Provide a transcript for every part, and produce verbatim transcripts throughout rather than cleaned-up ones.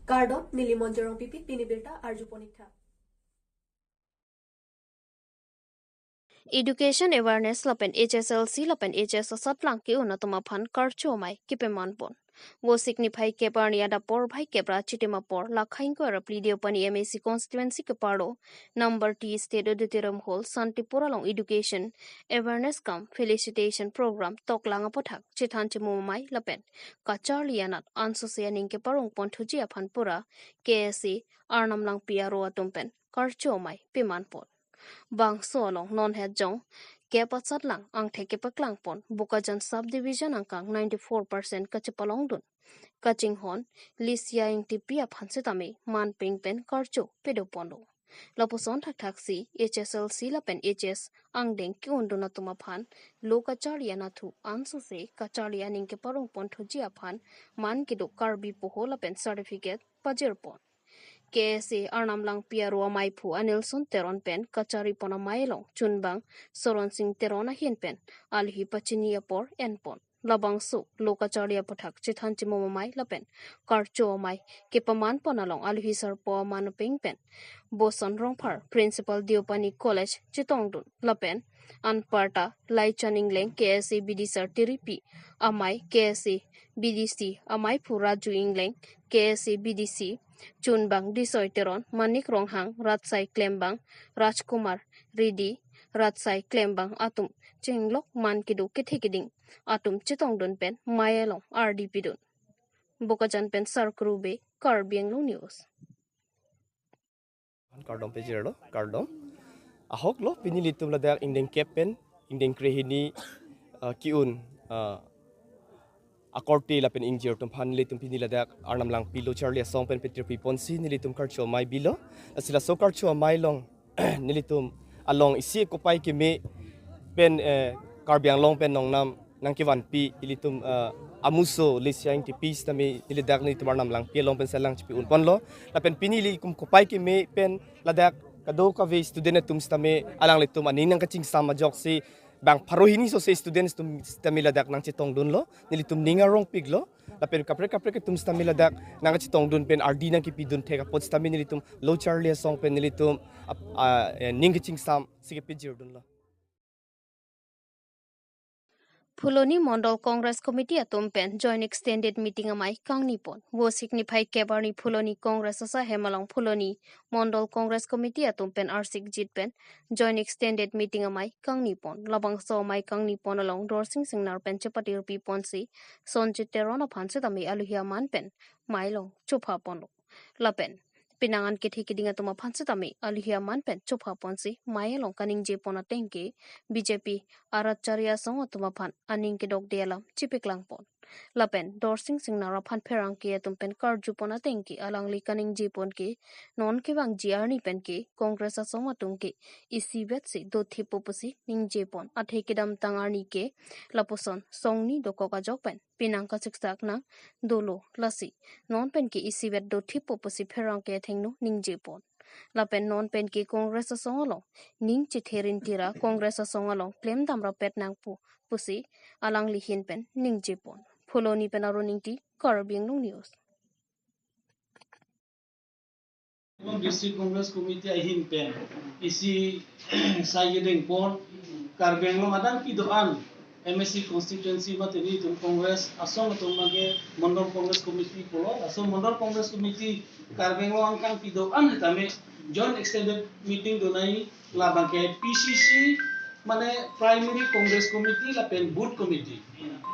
Kardom, neli Monjorong Pipi, pini birta arju ponik tha. Education awareness lapen H S L C lapen H S asatlang ke-un atum aphan karcho amei kepaman pon. Vosik niphai kep arni adap porphai kep ra chitim apor, Lakhaingkoi Rapli Deopani M A C constituency keparlo number T State Auditorium Hall Santipur along education awareness cum felicitation program toklang aputhak chethan chimum amei lapen kacharli anat ansose aning keparong ponthuji aphan pura K S A Arnam Langpi aro atum pen karcho amei paman pon. Bangso along non het jong kep asatlang angthek kepaklang pon Bokajan subdivision angkang ninety-four percent kachepalongdun kachinghon Lisia Ingtipi aphan setame manpeng pen karcho pado ponlo. Lapuson thakthaksi H S L C lapen H S angdeng ke-undun atum aphan lo kacharli anathu ansose kacharli aning keparong ponthuji aphan man kedo Karbi poho lapen certificate pajir pon. K S A Arnam Langpi aro amaiphu Anilson Teron pen kachari pon amei along chunbang Soron Sing Teron ahin pen alohi pachini apor en pon. Labangso lo kacharli aputhak chethan chimum amei lapen karcho amei kepaman pon along alohi sarpo aman apeng pen Boson Rongphar, Principal Deopani College chetongdun lapen anparta Laichan Engleng K S A B D C sar tiripi amei, K S A B D C amaiphu Raju Engleng K S A B D C, chunbang Disoi Teron, Manik Ronghang, Ratsai Klembang, Rajkumar Reddy, Ratsai Klembang atum chenglok man kedo kethe keding atum chetongdun pen mei along ardi pidun. Bokajan pen Sarkru Bey, Karbi Anglong News. Kardom pejirlo, kardom. Ahok lo, pini nelitum ladak ingdeng kep pen ingdeng krehini, ah, ke-un, ah, akorte lapen ingjir atum aphan nelitum pini ladak Arnam Langpi lo charli asong pen petir pi ponsi nelitum karcho amei bilo. Lasi laso karcho amei along nelitum along isi kopai keme pen, eh, Karbi Anglong pen nongnam nangkevanpi ilitum, eh, amuso Lisia Ingtipi sitame neli dak nelitum Arnam Langpi along pen selang chipi un ponlo. Lapen pini nelitum kopai keme pen ladak kadokave student atum sitame alanglitum aning nangkachingsam ajoksi bang pharo hini sose students atum sitame ladak nangchetongdunlo, nelitum ning arongpiklo. Lapen kaprek kaprek atum sitame ladak nangkachetongdun pen ardi nangkepidun thek apot sitame nelitum lo charli asong pen nelitum ap-, ah, eh, ning kachingsam si kepijirdunlo. Phuloni Mondol Congress Committee atum pen joint extended meeting amei kangni pon. Vosik niphai kep arni Phuloni Congress asahem along Phuloni Mondol Congress Committee atum pen arsik jit pen joint extended meeting amei kangni pon. Labangso amei kangni pon along Dorsing Singnar pen chepatir pi ponsi Sonjit Teron aphan setame alohi aman pen mei along chopha ponlo. Lapen penang an kethe keding atum aphan setame alohi aman pen chopha ponsi mei along kaningje pon ateng ke B J P arat chari asong atum aphan aning kedokde alam chipiklang pon. Lapen Dorsing Singnar aphan pherangke atum pen karju pon ateng ke alangli kaningje pon ke non kevangji arni pen ke Congress asong atum ke isivet si dothipo pusi ningje pon, athe kedamtang arni ke lapuson songni dokok ajok pen penang kasiksak nang dolo, lasi non pen ke isivet dothipo pusi pherangke athengno ningje pon. Lapen non pen ke Congress asong along ning chethe rinti ra Congress asong along klemdam rapet nangpo pusi alangli ahin pen ningje pon. Phuloni pen Arun Ingti, Karbi Anglong News. District Congress Committee ahin pen isi sai kedeng pon, Karbi Anglong adang kedo-an M A C constituency mate nelitum Congress asong atum abangke Mondol Congress Committee pulo, laso Mondol Congress Committee Karbi Anglong angkang kedo-an sitame joint extended meeting donai, labangke P C C, mane Primary Congress Committee lapen Booth Committee.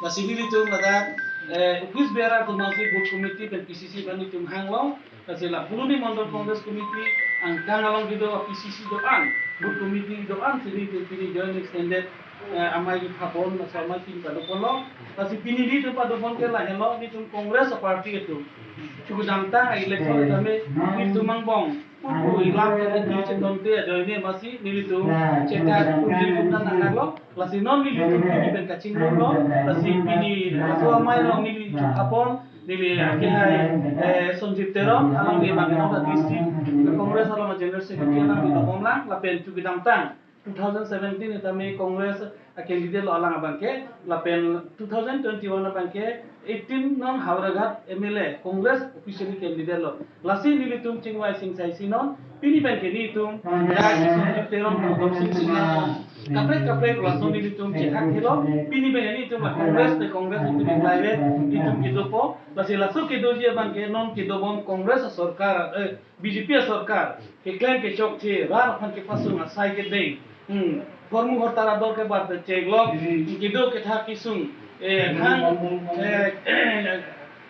Lasi nelitum ladak, eh, office bearer atum abangsi Booth Committee pen P C C pen nelitum hanglo. Lasi la Phuloni Mondol Congress Committee angkang along kedo P C C do-an, Booth Committee do-an si nelitum pini joint extended, eh, amei kepha pon, laso amei pini pado ponlo. Lasi pini nelitum pado pon ke lahenlo, nelitum Congress party atum chukudamtang a-election tame nelitum angbong pupu ilak ke nelitum chetonte ajoine masi nelitum chekak puji kumna nangnanglo. Lasi non nelitum pini pen kachinglonglo, lasi pini laso amei along neli chepha pon, neli akehai, eh, Sonjit Teron, alangli abangke non district Congress along General Secretary alangli dobomlang, lapen chukudamtang two thousand seventeen sitame Congress a candidate lo alang abangke, lapen two thousand twenty-one abangke eighteen non Howraghat M L A Congress officially candidate lo. Lasi nelitum chingvai sing sai si non, pini abangke nelitum, ya, Teron Gopsing Singla, kaprek kaprek lason nelitum chethak thelo, pini abangke nelitum la Congress te Congress nelitum private nelitum kedopo, lasi laso kedoji abangke non kedobom Congress sorkar, eh, B J P sorkar, keklem kechokche, rat aphan kepasung asai kedeng. Hmm. Hormu hortar ador ke bat cheklok, kedo kethak kesung, eh, thang, eh,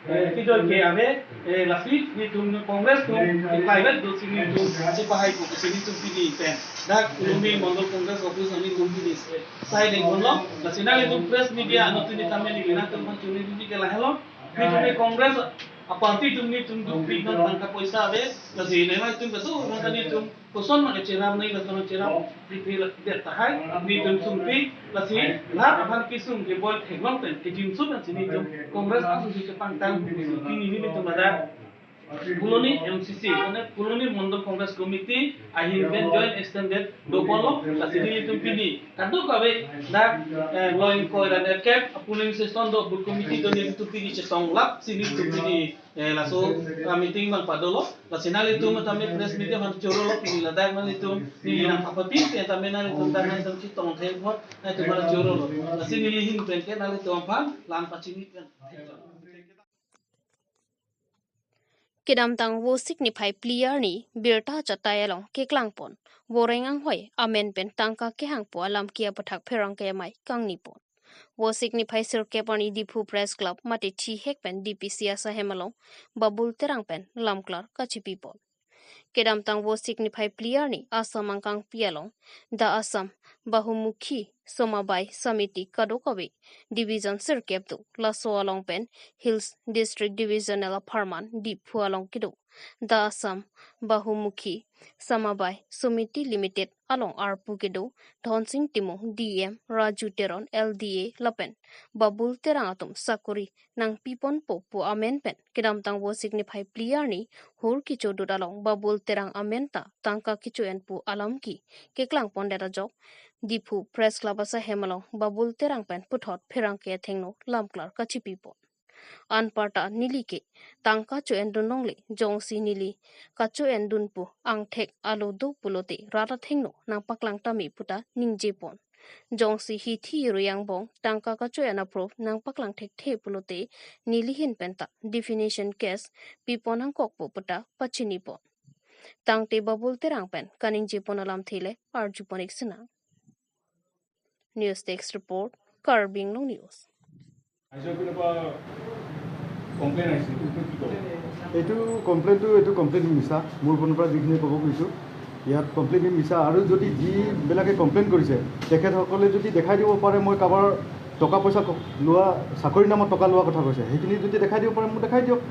eh, kedo ke ave, eh, lasi nelitum Congress atum, eh, private do si nelitum, si pahai ko, si nelitum pini pen. Dak Phuloni Mondol Congress Office nelitum pini, eh, sai dengponlo, lasi nanglitum press media anuttin tame neli nangtum aphan chini di ke lahelo, nelitum Congress a party atum nelitum dukpik non tangka poisa ave, lasi nelitum keso nangka nelitum koson ma kecherap nai lason cherap, di phi la det tahai, nelitum sungpi, lasi rat aphan kesung keboi theklong pen, kejinso pen si nelitum Congress asung si chepangtang, pini nelitum ada Phuloni M C C, mane Phuloni Mondol Congress Committee ahin pen joint extended doponlo, lasi nelitum pini kadokave dak, eh, lo ingkoi ra nerkep polling station do, booth committee do, nelitum pini chetong lap si nelitum pini, eh, laso, ah, meeting abang padolo. Lasi nanglitum tame press media aphan chorolo, pini ladak nanglitum, neli nangpapapin pen tame nanglitum dak nanglitum chetong thek bot, nanglitum aphan chorolo. Lasi neli ahin pen ke nanglitum aphan la-an pachini pen. Kedamtang Vosik niphai phli arni birta achatai along keklangpon Voreng Anghoi amen pen tangka kehangpo alam ke aputhak pherangke amei kangnipon. Vosik niphai sirkep arni Diphu Press Club mate thihek pen D P C asahem along Babul Terang pen lamklar kachipipon. Kedamtang Vosik niphai phli arni Assam angkangpi along The Assam Bahumukhi Somabai Samiti kadokave division sirkep do, laso along pen Hills District Divisional apharman Diphu along kedo The Assam Bahumukhi Somabai Samiti Limited along arpu kedo Dhonsing Timung D M, Raju Teron L D A lapen Babul Terang atum sakori nangpiponpo pu amen pen kedamtang Vosik niphai phli arni hur kechodut along Babul Terang amen ta tangka kecho-en pu alam ke keklangpondet ajok Diphu Press Club asahem along Babul Terang pen puthot pherangke athengno lamklar kachipipon. Anparta neli ke tangka cho-en dun longle, jongsi neli kacho-en dun pu angthek alo do pulote rat athengno nangpaklang tame puta ningjepon. Jongsi hithi ruyang bong tangka kacho-en a-proof nangpaklang thekthe pulote neli ahin pen ta defamation case pipon nangkokpo puta pachinipon. Tangte Babul Terang pen kaningjepon alamthe le arjupon-ik sinang. News Desk Report, Karbi Anglong News. ৰাইজৰ পিনৰ পৰা কমপ্লেইন আহিছে, এইটো কি ক'ব? এইটো কমপ্লেইনটো, এইটো কমপ্লেইন মিছা। মোৰ পিনৰ পৰা যিখিনি ক'ব খুজিছোঁ, ইয়াত কমপ্লেইনখিনি মিছা। আৰু যদি যিবিলাকে কমপ্লেইন কৰিছে, তেখেতসকলে যদি দেখাই দিব পাৰে মই কাৰোবাৰ টকা পইচা ক-, লোৱা, চাকৰিৰ নামত টকা লোৱা কথা কৈছে, সেইখিনি যদি দেখাই দিব পাৰে মোক দেখাই দিয়ক,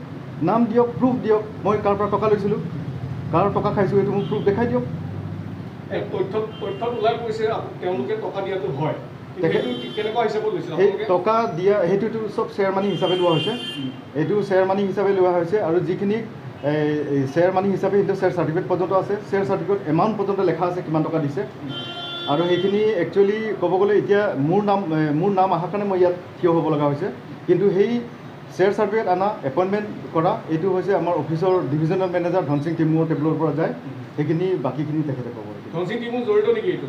নাম দিয়ক, প্ৰুফ দিয়ক, মই কাৰ পৰা টকা লৈছিলোঁ, কাৰ টকা খাইছোঁ, এইটো মোক প্ৰুফ দেখাই দিয়ক। এই তথ্য, তথ্যত ওলাই পৰিছে আপ-, তেওঁলোকে টকা দিয়াটো হয়, কিন্তু তেখেত-, সেইটো কি-, কেনেকুৱা হিচাপত লৈছিল সেই আপোনালোকে? টকা দিয়া, সেইটোতো চব শ্বেয়াৰ মানি হিচাপে লোৱা হৈছে। উম। এইটো শ্বেয়াৰ মানি হিচাপে লোৱা হৈছে আৰু যিখিনি, এই, এই শ্বেয়াৰ মানি হিচাপে সেইটো শ্বেয়াৰ চাৰ্টিফিকেট পৰ্যন্ত আছে, শ্বেয়াৰ চাৰ্টিফিকেট এমাউণ্ট পৰ্যন্ত লেখা আছে কিমান টকা দিছে। উম। আৰু সেইখিনি একচুৱেলি ক'ব গ'লে এতিয়া মোৰ নাম, এ, মোৰ নাম অহাৰ কাৰণে মই ইয়াত থিয় হ'ব লগা হৈছে, কিন্তু সেই শ্বেয়াৰ চাৰ্টিফিকেট অনা, এপইণ্টমেণ্ট কৰা, এইটো হৈছে আমাৰ অফিচৰ ডিভিজনেল মেনেজাৰ ধনসিং টিমুৰ টেবুলৰ পৰা যায়। উম। সেইখিনি বাকীখিনি তেখেতে ক'ব। ধনসিং টিমু জড়িত নেকি এইটো?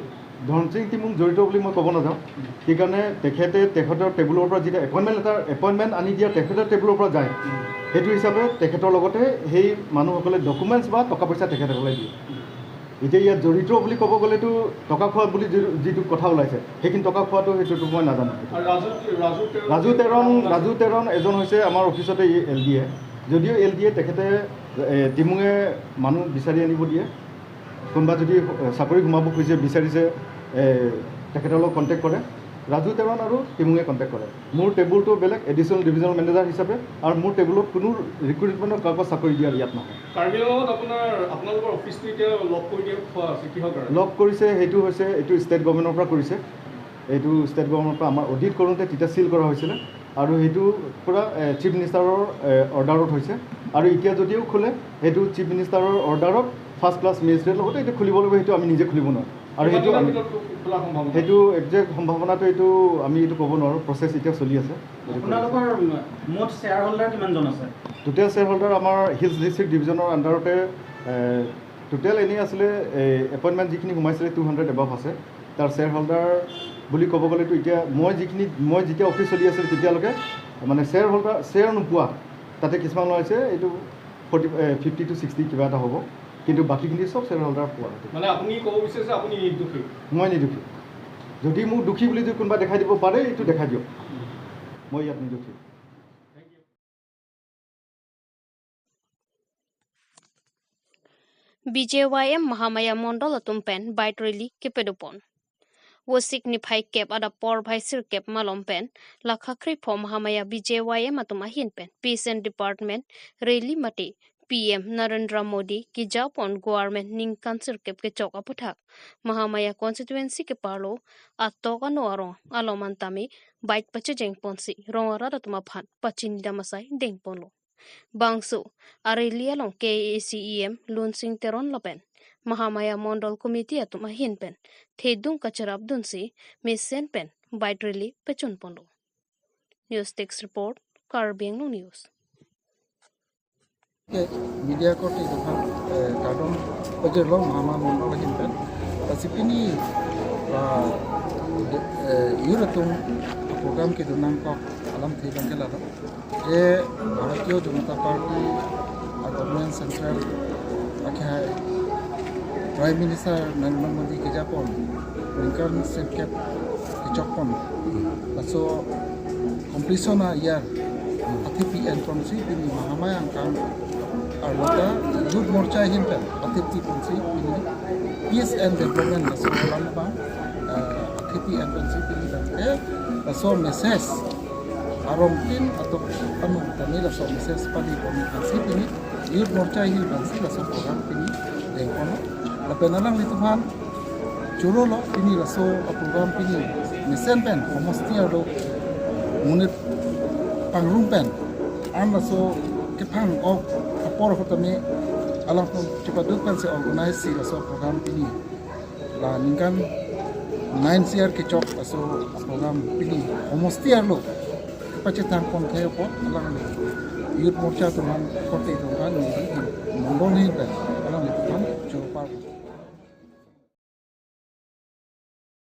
ধনসিং টিমু জড়িত বুলি মই ক'ব নাযাওঁ। উম। সেইকাৰণে তেখেতে তেখেতৰ টেবুলৰ পৰা যেতিয়া এপইণ্টমেণ্ট লেটাৰ, এপইণ্টমেণ্ট আনি দিয়া তেখেতৰ টেবুলৰ পৰা যায়, উম। সেইটো হিচাপে তেখেতৰ লগতে সেই মানুহসকলে ডকুমেণ্টছ বা টকা পইচা তেখেতসকলে দিয়ে। উম। এতিয়া ইয়াত জড়িত বুলি ক'ব গ'লেতো টকা খোৱা বুলি যি-, যিটো কথা ওলাইছে, সেইখিনি টকা খোৱাটো সেইটোতো মই নাজানো। আৰু ৰাজু, ৰাজু তেৰণ ৰাজু তেৰণ, ৰাজু তেৰণ এজন হৈছে আমাৰ অফিচতে ই এল ডি এ। যদিও এল ডি এ তেখেতে, এ, টিমুঙে মানুহ বিচাৰি আনিব দিয়ে, কোনোবা যদি, এ, চাকৰি সোমাব খুজিছে, বিচাৰিছে, এ, তেখেতৰ লগত কণ্টেক্ট কৰে। ৰাজু তেৰণ আৰু টিমুঙে কণ্টেক্ট কৰে। মোৰ টেবুলটো বেলেগ, এডিশ্যনেল ডিভিজনেল মেনেজাৰ হিচাপে, আৰু মোৰ টেবুলত কোনো ৰিক্ৰুটমেণ্টৰ কাৰোবাক চাকৰি দিয়া ইয়াত নহয়। কাৰ্বি আংলঙত আপোনাৰ, আপোনালোকৰ অফিচটো এতিয়া লক কৰি দিয়া থোৱা আছে, কিহৰ কাৰণে? লক কৰিছে, সেইটো হৈছে, এইটো ষ্টেট গভৰ্ণমেণ্টৰ পৰা কৰিছে। এইটো ষ্টেট গভৰ্ণমেণ্টৰ পৰা আমাৰ অডিট কৰোঁতে তেতিয়া চিল কৰা হৈছিলে, আৰু সেইটো পূৰা, এ, চিফ মিনিষ্টাৰৰ, এ, অৰ্ডাৰত হৈছে। আৰু এতিয়া যদিও খোলে, সেইটো চিফ মিনিষ্টাৰৰ অৰ্ডাৰত ফাৰ্ষ্ট ক্লাছ মেজিষ্ট্ৰেট লগতে এইটো খুলিব লাগিব, সেইটো আমি নিজে খুলিব নোৱাৰোঁ। আৰু সেইটো কিমান দিনৰ আমি ভিতৰত খোলাৰ সম্ভাৱনা? সেইটো একজেক্ট সম্ভাৱনাটো এইটো আমি এইটো ক'ব নোৱাৰোঁ, প্ৰচেছ এতিয়া চলি আছে। আপোনালোকৰ মুঠ শ্বেয়াৰ হোল্ডাৰ কিমানজন আছে? টোটেল শ্বেয়াৰ হোল্ডাৰ আমাৰ হিলছ ডিষ্ট্ৰিক্ট ডিভিজনৰ আণ্ডাৰতে টোটেল এনেই আছিলে, এপইণ্টমেণ্ট যিখিনি সোমাইছিলে টু হাণ্ড্ৰেড এবভ আছে। তাৰ শ্বেয়াৰ হোল্ডাৰ বুলি ক'ব গ'লেতো এতিয়া মই যিখিনি মই যেতিয়া অফিচ চলি আছিলোঁ তেতিয়ালৈকে মানে শ্বেয়াৰ হোল্ডাৰ শ্বেয়াৰ নোপোৱা তাতে কিছুমান হৈছে এইটো ফৰ্টি ফিফটি টু ছিক্সটি কিবা এটা হ'ব, কিন্তু বাকীখিনি চব শ্বেয়াৰ হোল্ডাৰ পোৱা। মানে আপুনি ক'ব বিচাৰিছে আপুনি নিৰ্দোষী? মই নিৰ্দোষী। যদি মোক দোষী বুলি যদি কোনোবা দেখাই দিব পাৰে এইটো দেখাই দিয়ক, মই ইয়াত নিৰ্দোষী। B J Y M Mahamaya Mondol atum pen bike rally kepadopon. Vosik niphai kep adap porphai sirkep malom pen lakha krepho Mahamaya B J Y M atum ahin pen P S N Department rally mate P M Narendra Modi kejapon government ningkan sirkep kechok aputhak Mahamaya constituency keparlo atok ano arong alom an tame bike pachejeng ponsi rong arat atum aphan pachini dam asai dengponlo. Bangso a rally along K A A C E M Lunsing Teron lapen Mahamaya Mondol Committee atum ahin pen thedung kacherap dunsi mesen pen bike rally pachun ponlo. News Desk Report, Karbi Anglong News. Ke media korte dokan, eh, kardom pajirlo Mahamaya Mondol ahin pen. Lasi pini, ah, eh, youth atum program kedo nangkok alamthe abang ke lalo. Je Bharatiya Janata Party a government central akhai Prime Minister Narendra Modi kejapon ningkan sirkep kechokpon. Laso completion a year athepi enponsi pini Mahamaya angkang arlo ta Youth Morcha ahin pen athepi ponsi pini Peace and Development laso alam abang, eh, athepi enponsi pini abang ke laso message arong tin atok anu tame laso message padi pon aphansi pini Youth Morcha ahin pensi laso program pini dengponlo. Lapen alanglitum aphan churolo pini laso a program pini mesen pen homosti arlo monit pangrum pen an laso kephang ok apor ahut tame alangtum chepaduk pensi organize si laso program pini la ningkan nine year kechok laso program pini homosti arlo pachethang pon thek apot alangli Youth Morcha atum aphan korte dokan ni Mondol ahin pen